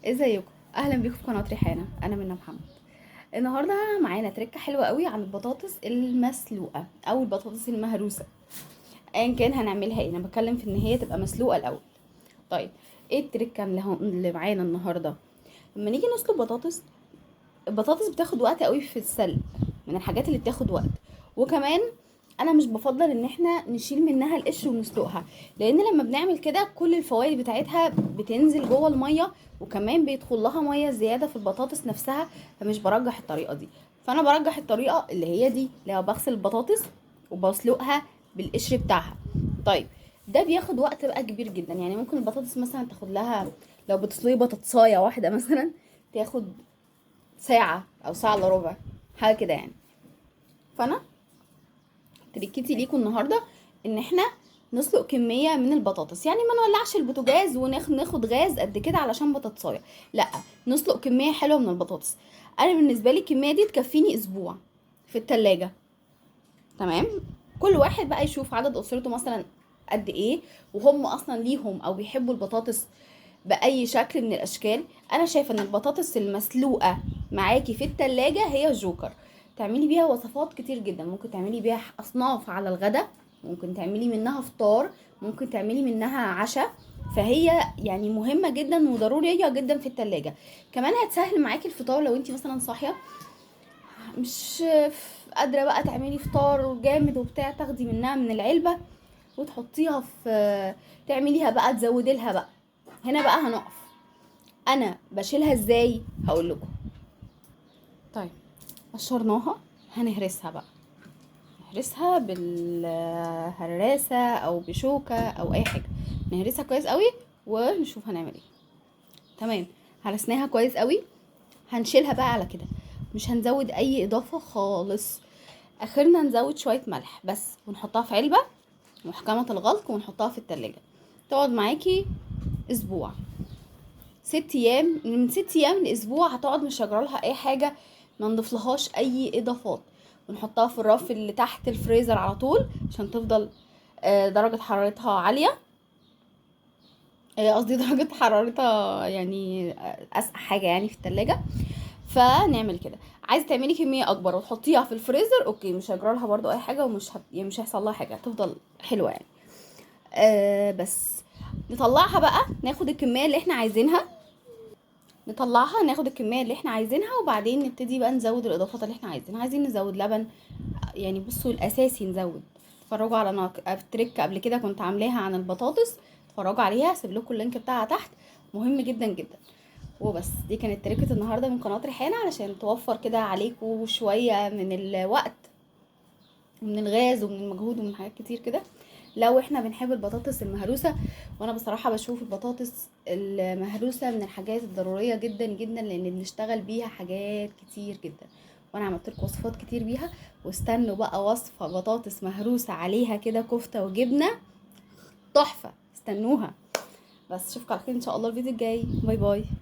ازيكم؟ اهلا بيكم في قناة ريحانة. انا منى محمد. النهارده معانا تركه حلوة قوي عن البطاطس المسلوقه او البطاطس المهروسه، ايا كان هنعملها ايه. انا بتكلم في ان هي تبقى مسلوقة الاول. طيب ايه التركة اللي معانا النهارده؟ لما نيجي نسلق بطاطس، البطاطس بتاخد وقت قوي في السلق، من الحاجات اللي بتاخد وقت. وكمان انا مش بفضل ان احنا نشيل منها القشر ونسلقها، لان لما بنعمل كده كل الفوائد بتاعتها بتنزل جوه المية، وكمان بيدخل لها مية زيادة في البطاطس نفسها، فمش برجح الطريقة دي. فانا برجح الطريقة اللي هي دي، اللي هو بغسل البطاطس وبسلقها بالقشر بتاعها. طيب ده بياخد وقت بقى كبير جدا، يعني ممكن البطاطس مثلا تاخد لها، لو بتسلقي بطاطسايه واحدة مثلا تاخد ساعة او ساعة الا ربع، حاجة كده يعني. فانا تركتي ليكم النهارده ان احنا نسلق كمية من البطاطس، يعني ما نولعش البوتاجاز وناخد غاز قد كده علشان بطاطسايه، لا نسلق كمية حلوة من البطاطس. انا بالنسبة لي الكمية دي تكفيني اسبوع في التلاجة، تمام؟ كل واحد بقى يشوف عدد اسرته مثلا قد ايه، وهم اصلا ليهم او بيحبوا البطاطس باي شكل من الاشكال. انا شايفه ان البطاطس المسلوقه معاكي في التلاجة هي الجوكر، تعملي بيها وصفات كتير جدا. ممكن تعملي بيها اصناف على الغدا، ممكن تعملي منها فطار، ممكن تعملي منها عشاء، فهي يعني مهمة جدا وضرورية جدا في التلاجة. كمان هتسهل معاكي الفطار لو انتي مثلا صاحية مش قادرة بقى تعملي فطار جامد وبتاع، تاخدي منها من العلبة وتحطيها في، تعمليها بقى، تزودي لها بقى. هنا بقى هنقف، انا بشيلها ازاي هقول لكم. طيب قشرناها، هنهرسها بقى، نهرسها بالهراسة او بشوكة او اي حاجة، نهرسها كويس قوي ونشوف هنعمل ايه. تمام، هرسناها كويس قوي، هنشيلها بقى على كده، مش هنزود اي اضافة خالص. اخرنا نزود شوية ملح بس، ونحطها في علبة محكمة الغلق ونحطها في التلاجة، تقعد معاكي اسبوع، 6 ايام، من 6 ايام لاسبوع هتقعد، مش هجرالها اي حاجة، ما نضيفلهاش اي اضافات. ونحطها في الرف اللي تحت الفريزر على طول عشان تفضل درجة حرارتها عالية، قصدي درجة حرارتها يعني اسقع حاجة يعني في التلاجة. فنعمل كده. عايزة تعملي كمية اكبر وتحطيها في الفريزر، okay، مش هيجرالها برضو اي حاجة، ومش يعني مش هيحصل لها حاجة، هتفضل حلوة يعني. بس نطلعها بقى، ناخد الكمية اللي احنا عايزينها، نطلعها ناخد الكمية اللي احنا عايزينها، وبعدين نبتدي بقى نزود الاضافات اللي احنا عايزينها. عايزين نزود لبن، يعني بصوا الاساسي نزود. اتفرجوا على تريك قبل كده كنت عاملاها عن البطاطس، اتفرجوا عليها، هسيب لكم ال link بتاعها تحت، مهم جدا جدا. وبس دي كانت تريكة النهارده من قناة ريحانة، علشان توفر كده عليكم شوية من الوقت ومن الغاز ومن المجهود ومن حاجات كتير كده. لو احنا بنحب البطاطس المهروسة، وانا بصراحة بشوف البطاطس المهروسة من الحاجات الضرورية جدا جدا، لان بنشتغل بيها حاجات كتير جدا، وانا عملت لكم وصفات كتير بيها. واستنوا بقى وصفة بطاطس مهروسة عليها كده كفتة وجبنة تحفة، استنوها. بس اشوفكم على خير ان شاء الله الفيديو الجاي. bye bye.